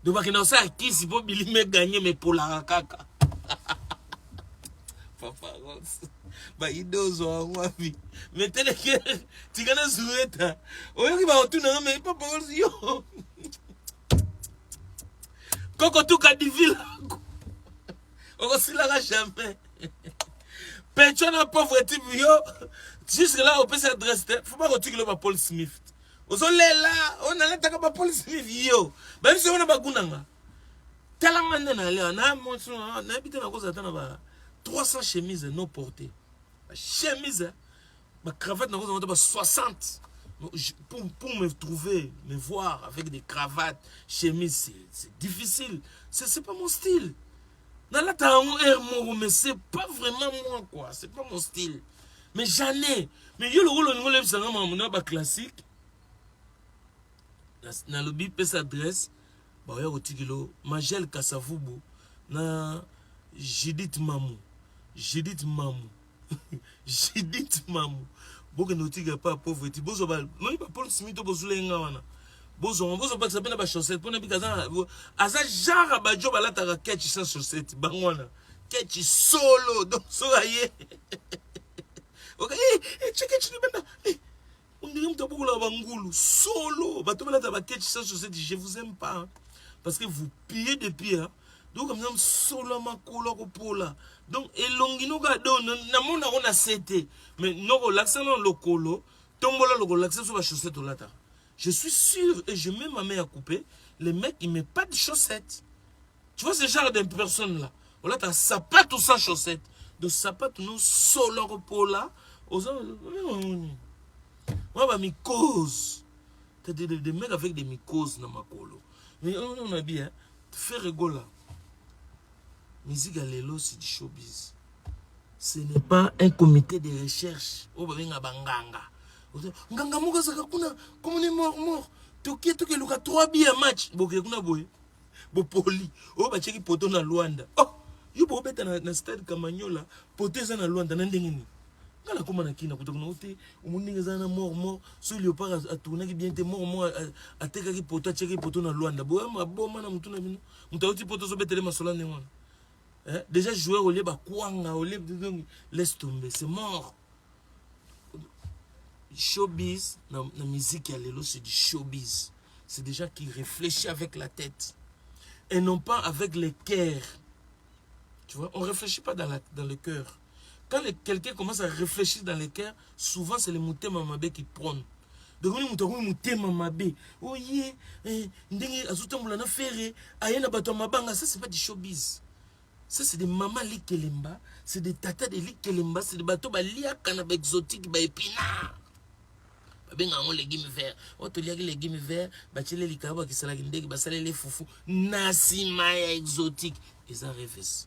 Donc bakenda kosala kisi mpo bilima eganye, me epolaka kaka. Papa baide ozwa yango wapi? Me teleke tika na zueta oyoki bakotunanga. Me papa yo koko tuka divila okosilaka jamais. Pecho na pauvre type yo, jusque là opesi adresse te. Faut bakotikela ba Paul Smith, ozolela oyo nalataka ba Paul Smith. Yo babiso wana bagunanga, talanga nde nalia na nayebi te, nakozala ata na ba 300 chemise non portée, bachemise, bacravate, nakozala ata ba 60 pour me trouver, me voir avec des cravates, chemises, c'est difficile. C'est pas mon style. Nalata yango air moko, mais c'est pas vraiment moi quoi, c'est pas mon style. Mais j'en ai. Mais yo lokola olingo olebisanga makambo na baclassique, nalobi pesa adresse, baoya kotikelo Magel Kasavubu na Judith Mamu, Judith Mamu, Judith Mamu. Bokende kotika pa pauvre ti bozwa moi bapaul Smith, bozula wana, bozwa bozwa bakisa mpe na bachaussette mpona bika aza genre bajo balataka ketch sans chaussette. Bango wana ketch solo, donc soki aye ketch libanda, ondire moto abokolaka bangulu solo. Bato balata baketch sans chaussette, je vous aime pas hein, parce que vous pillez depuis hein. Donc comme ça solo makolo akopola, donc elongi noka do namonako na se te, mais noko olakisa na lokolo, tombola lokolo, olakisa biso bachaussette olataka. Je suis sûr et je mets ma main à couper, le mec, il met pas de chaussettes. Tu vois ce genre de personnes là, olata sapato sans chaussette, donc sapato no solo akopola, oza wa bamycose. T'as des mecs avec des mycoses na makolo. Mais on a bien Ferre Gola, musique ya lelo, c'est du showbiz, ce n'est pas un comité de recherche oyo babenga banganga. Nganga moko azalaka kuna komoni mort mort, tokie tokeluka 3 bi ya match, boke kuna boye bopoli oyo batiaki poto na Lwanda. Oh, yo bobeta na stade Kamanyola, poto eza na Lwanda na ndenge nini? Nga nakóma na kina kuta kuna o te, omoni ndenge eza na mort mort. So Léopard atournaki bien te, mort mort atekaki poto, atiaki poto na Lwanda. Boya maboma na motu na bino, moto auti poto ozobetele masolo ndenge wana. Eh, déjà joueur olie bakwanga olie, donc laisse tomber, c'est mort. Showbiz na musique ya lelo, c'est du showbiz, c'est des gens qui réfléchissent avec la tête et non pas avec le cœur. Tu vois, on réfléchit pas dans le cœur. Quand quelqu'un commence à réfléchir dans le cœur, souvent c'est le motema mabe qui prône. Donc oni moto akomi motema mabe, oye eh, ndenge azotambola na Ferre, aye na bato ya mabanga, ça c'est pas du showbiz. Ça c'est des mamas likelemba, c'est des tata de likelemba, c'est des bato baliaka na baexotique, baépinard, babenga yango légume vert. Oyo toliaki légume vert, batiele likabo, bakisalaki ndenge basaleli fufu na nsima ya exotique, eza reves.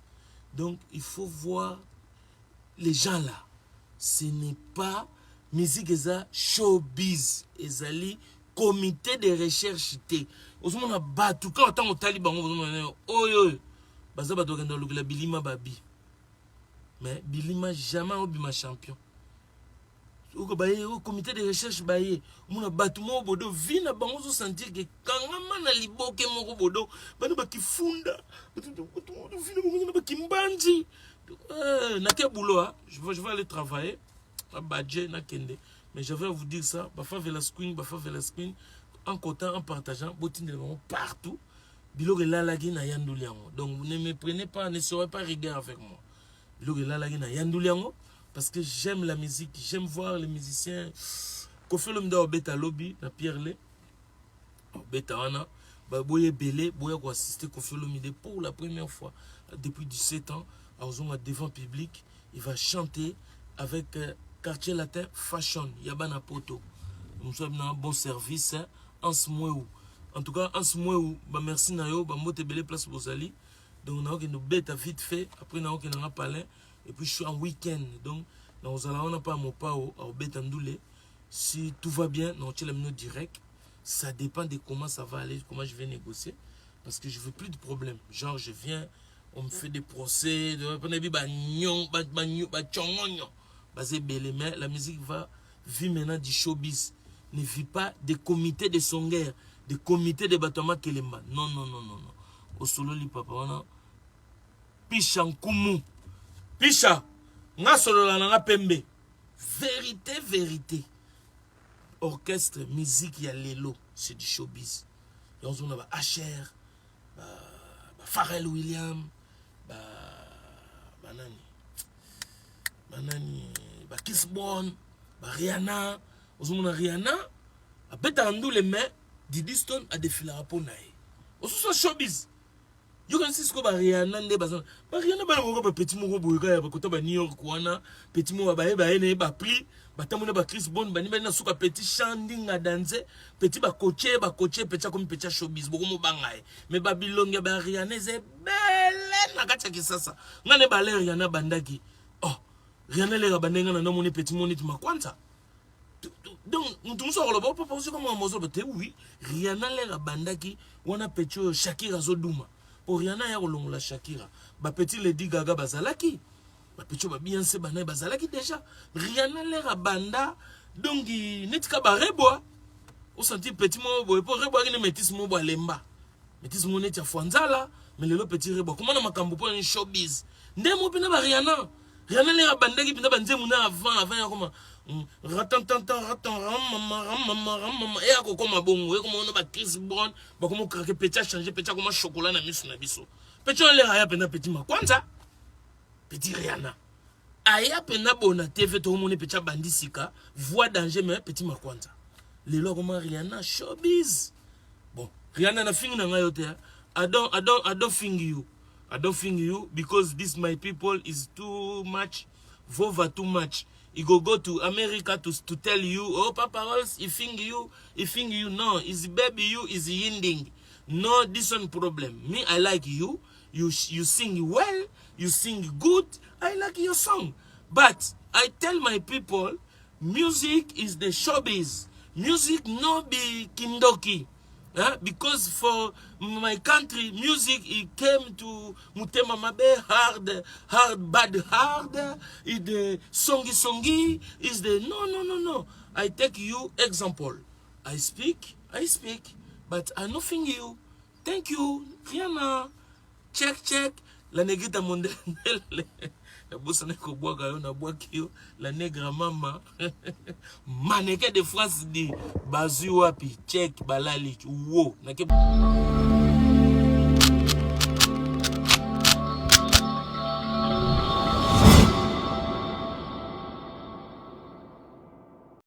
Donc il faut voir les gens là, ce n'est pas musique, eza showbiz, ezali. Comité de recherche te. Ozomona bato kaka ntango otali bango ozomona oyo oyo baza bato bakenda kolukela bilima babi. Mais bilima jamais obima champion. Oko baye o comité de recherche baye omona bato moko bodo vie na bango ozo sentir ke kangama na liboke moko bodo bana bakifunda vie na bango na bakimbanzi euh, nake boulot hein. Je vais aller travailler na badge nakende. Mais je vais vous dire ça, bafavela screen, bafavela screen en comptant, en partageant, botindela bango partout. Biloko elalaki na yanduli yango. Donc ne me prenez pas, ne serez pas rigueur avec moi. Biloko elalaki na yanduli yango parce que j'aime la musique, j'aime voir les musiciens. Koffi Olomide obeta lobi na Pierre Le. Obeta wana boye ebele boya koassister Koffi Olomide pour la première fois depuis 17 ans azonga devant public. Il va chanter avec Quartier Latin Fashion ya bana poto. Mosusu na bon service Hans Mweu. En tout cas Hans Mweu, ba merci na yo, ba mbote ebele place bozali. Donc naokende beta vite fait, après naokende nga palin et puis je suis en week-end. Donc nakozala wana pa mopao aobeta ndule. Si tout va bien, naotiela bino direct. Ça dépend de comment ça va aller, comment je vais négocier. Parce que je veux plus de problèmes. Genre, je viens, on me fait des procès, mais la musique va vit maintenant du showbiz. Ne vit pas des comités de songueurs, des comités de batama kelemba. Non, non, non, non, non. Osololi papa wana Pisha nkumu. Pisha, nga solola na nga pembe. Vérité, vérité. Orchestre, musique ya lelo, c'est du showbiz. Yango na ba HR, ba Pharrell William, ba banani. Banani, ba Chris Brown, ba Rihanna. Ozomona Rihanna abetaka ndule mais Didi Stone adefilaka mpo na ye. Osusu showbiz. Yokanisi sikoyo ba Rihanna nde baza ba Rihanna bana moko ba petit moko boye kaka bakota ba New York wana petit moko baye baye na ye ba prix batambo na ba Chris Brown bani bani na suka petit Chandinga danze petit ba coacher ba coacher petit akomi petit showbiz boko mobanga ye mais ba bilongi ya ba Rihanna eza ebele na kati ya Kisasa. Nga ne ba Rihanna bandaki oh Rihanna lera bandenga na namoni petit moko neti makwanza. Donc mutu mosusu akoloba oh, papa ozoka mwa mozo te. Oui, Rihanna lera bandaki wana petit oyo Shakira azoduma po Rihanna ya kolongola Shakira. Ba petit Lady Gaga bazalaki, ba petit ba Beyoncé banaye bazalaki déjà. Rihanna lera banda donc neti ka ba reboa osanti petit moko boye po reboa akini métis moko boye alemba métis moko neti afwanzala. Mais lelo petit reboa komona makambo mpo ni showbiz nde mo mpena ba Rihanna. Rihanna lera bandaki mpenza banzembo na avant avant ya koma ratantantan ratan ramama ramama ramama e akokoma bongo ekoma wana ba Chris Brown bakoma krake petit a changer petit akoma chocolat na miso na biso. Petit wana lera aya mpenza petit makwanza petit Rihanna aya mpenza bona TV tokomoni petit abandi sika voix danger mais petit makwanza lelo akoma Rihanna showbiz. Bon, Rihanna na fingi na ngai yo te. I don't think you. I don't think you because this my people is too much, vova too much. He go to America to tell you, oh, Papa Rolls, he think you, he think you. No, is baby you is yinding. No, this one problem. Me, I like you. You sing well, you sing good. I like your song. But I tell my people, music is the showbiz. Music no be kindoki. Huh? Because for my country, music it came to mutema mabe hard, hard, bad, hard. Is the songi songi is the no, no, no, no. I take you example. I speak, but I nothing you. Thank you, Rihanna. Check, check. La negrita mondele. Nabosana kobwaka yo, nabwaki yo. La negra mama. Mannequin de France dit bazwi wapi check balali wo nake.